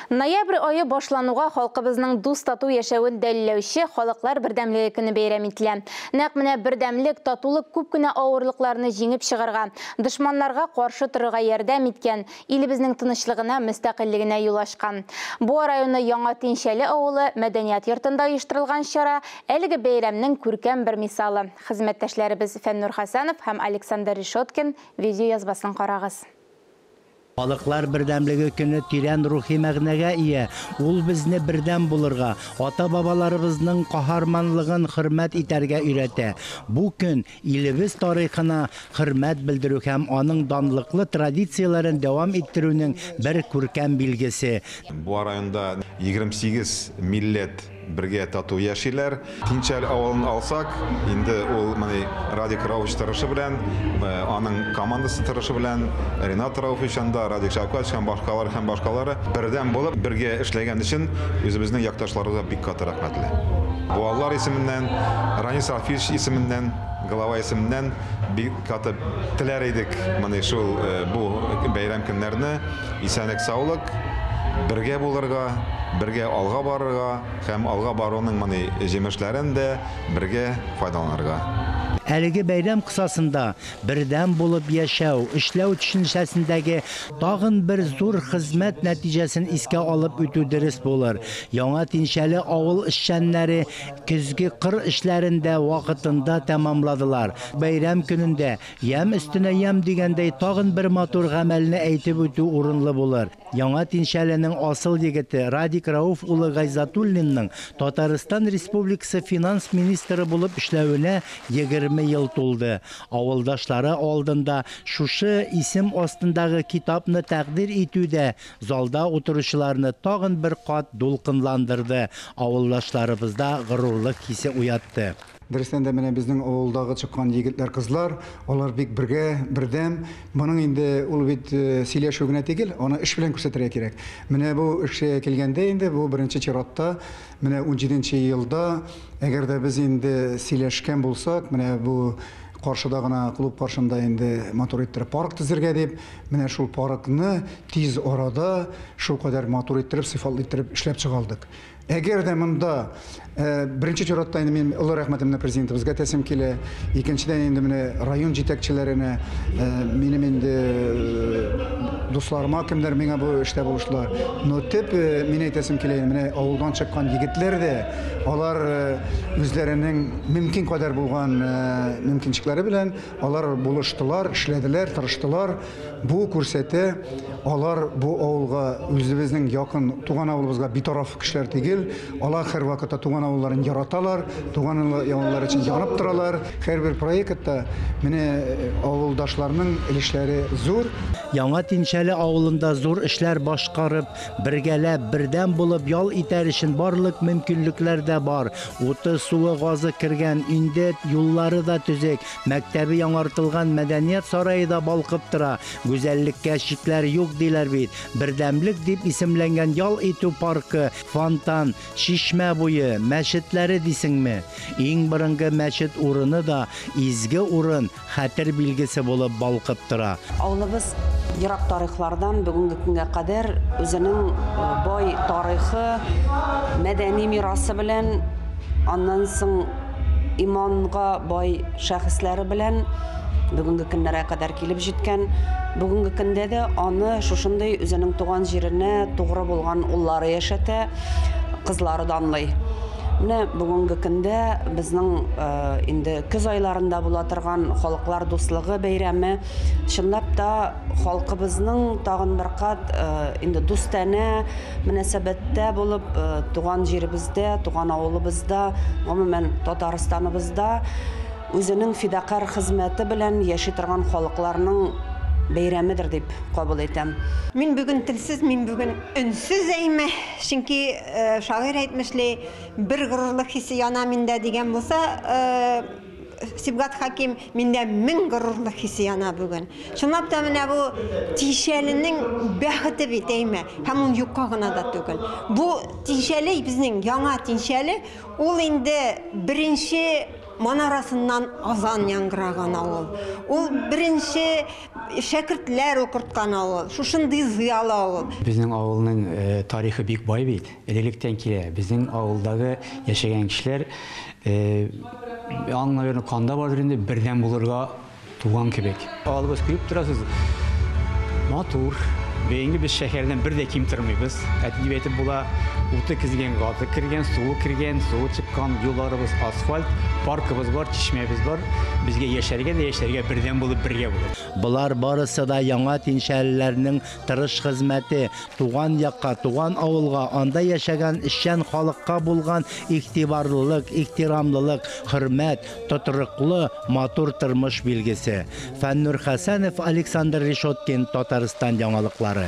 Ноябрь ае башлануга халкыбызның дус-тату яшәвен дәлилләүче Халыклар бердәмлеге көне бәйрәм ителә. Нәкъ менә бердәмлек, татулык күп кенә авырлыкларны җиңеп чыгарга, дошманнарга каршы торырга ярдәм иткән, илебезнең тынычлыгына, мөстәкыйльлегенә юл ачкан. Буа районы Яңа Тинчәле авылы мәдәният йортында оештырылган чара әлеге бәйрәмнең күркәм бер мисалы. Хезмәттәшләребез Фәннур Хәсәнов һәм Александр Решеткин видеоязмасын карагыз. Халыклар бердәмлеге көне тирән рухи мәгънәгә ия. Ул безне бердәм булырга, ата-бабаларыбызның каһарманлыгын хөрмәт итәргә өйрәтә. Бу көн илебез тарихына хөрмәт белдерү һәм аның данлыклы традицияләрен дәвам иттерүнең бер күркәм билгесе. Буа районында 28 милләт бергә тату яшиләр. Тинчәл авылын алсак, инде ул менә Радик Рауфович тырышы белән, аның командасы тырышы белән, Ренат Рауфович анда, Радик Шәүкәтович һәм башкалар һәм башкалары бердәм булып бергә эшләгән өчен үзебезнең якташларыбызга бик каты рәхмәтле. Буалылар исеменнән, Ранис Рафилович исеменнән, глава исеменнән бик каты теләр идек менә шул бу бәйрәм көннәрне исәнлек саулык, бергә булырга, бергә алга барырга һәм алга баруның моны җимешләрен дә бергә файдаланырга. Әлеге бәйрәм кысасында бердәм булып яшәү, эшләү төшенчәсендәге тагын бер зур хезмәт нәтиҗәсен искә алып үтү дөрес булыр. Яңа Тинчәле авыл эшчәннәре көзге кыр эшләрен дә вакытында тәмамладылар. Бәйрәм көнендә ямь өстенә ямь дигәндәй тагын бер матур гамәлне әйтеп үтү урынлы булыр. Яңа Тинчәленең асыл егете Радик Рауф улы Гайзатуллинның Татарстан Республикасы финанс министры булып эшләвенә 20 ел тулды. Авылдашлары алдында шушы исем астындагы китапны тәкъдир итү дә залда утыручыларны тагын бер кат дулкынландырды. Авылдашларыбызда горурлык хисе уятты. Дөрестән дә менә безнең авылдагы чыккан егетләр, кызлар, алар бик бергә, бердәм. Моның инде ул бит сөйләшү генә түгел, аны эш белән күрсәтергә кирәк. Менә бу эшкә килгәндә инде бу беренче чиратта менә 17 елда, әгәр дә без инде сөйләшкән булсак, менә бу каршыда гына клуб каршында инде матур иттереп парк төзергә дип, менә шул паркны тиз арада шул кадәр матур иттереп, сыйфатлы иттереп эшләп чыга алдык. Әгәр дә монда беренче чиратта инде мин олы рәхмәтемне президентыбызга тәслим килә, икенчедән инде менә район җитәкчеләренә, минем инде дусларыма кемнәр миңа бу эштә булыштылар. Но төп мин әйтәсем килә, менә авылдан чыккан егетләр дә, алар үзләренең мөмкин кадәр булган мөмкинчекләре белән алар булыштылар, эшләделәр, тырыштылар. Бу күрсәтә, алар бу авылга үзебезнең якын туган авылыбызга битараф кешеләр түгел, алар һәрвакытта туган авылларын яраталар, туган авыллары өчен янып торалар. Һәрбер проектта менә авылдашларның өлешләре зур. Яңа Тинчәле авылында зур эшләр башкарып, бергәләп, бердәм булып ял итәр өчен барлык мөмкинлекләр дә бар. Уты, суы, газы кергән, инде юллары да төзек, мәктәбе яңартылган, мәдәният сарае да балкып тора. Гүзәллеккә чикләр юк диләр бит. Бердәмлек дип исемләнгән ял итү паркы, фонтан, чишмә буе, мәчетләре дисеңме? Иң борынгы мәчет урыны да изге урын, хәтер билгесе булып балкып тора. Авылыбыз ерак тарихлардан бүгенге көнгә кадәр үзенең бай тарихы, мәдәни мирасы белән, аннан соң иманга бай шәхесләре белән бүгенге көннәргә кадәр килеп җиткән. Бүгенге көндә дә аны шушындый үзенең туган җиренә тугры булган уллары яшәтә, кызлары данлый. Менә бүгенге көндә безнең инде көз айларында була торган халыклар дуслыгы бәйрәме чынлап та халкыбызның тагын бер кат инде дустанә мөнәсәбәттә булып, туган җиребездә, туган авылыбызда, гомумән Татарстаныбызда үзенең фидакар хезмәте белән яши торган халыкларның бәйрәмедер дип кабул итәм. Мин бүген телсез, мин бүген өнсез әйме, чөнки шагыйрь әйтмешли, бер горурлык хисе яна миндә дигән булса, Сибгат Хаким, миндә мең горурлык хисе яна бүген. Чынлап та менә бу Тинчәленең бәхете бит әйме, һәм ул юкка гына да түгел. Бу Тинчәле, безнең яңа Тинчәле, ул инде беренче манарасыннан азан яңгыраган авыл. Ул беренче шәкертләр укырткан авыл, шушындый зыялы авыл. Безнең авылның тарихы бик бай бит, элек-электән килә. Безнең авылдагы яшәгән кешеләр, аның, наверное, канда бардыр инде, бердәм булырга туган кебек. Авылыбыз күреп торасыз, матур. Бүгенге без шәһәрдән бер дә ким тормыйбыз. Әти дип әйтеп була, уты кергән, газы кергән, суы кергән, суы чыккан, юлларыбыз асфальт, паркыбыз бар, чишмәбез бар. Безгә яшәргә дә яшәргә бердәм булып бергә булып. Болар барысы да Яңа Тинчәлеләрнең тырыш хезмәте, туган якка, туган авылга, анда яшәгән эшчән халыкка булган игътибарлылык, ихтирамлылык, хөрмәт, тотрыклы, матур тормыш билгесе. Фәннур Хәсәнов, Александр Решеткин, Татарстан яңалыклары.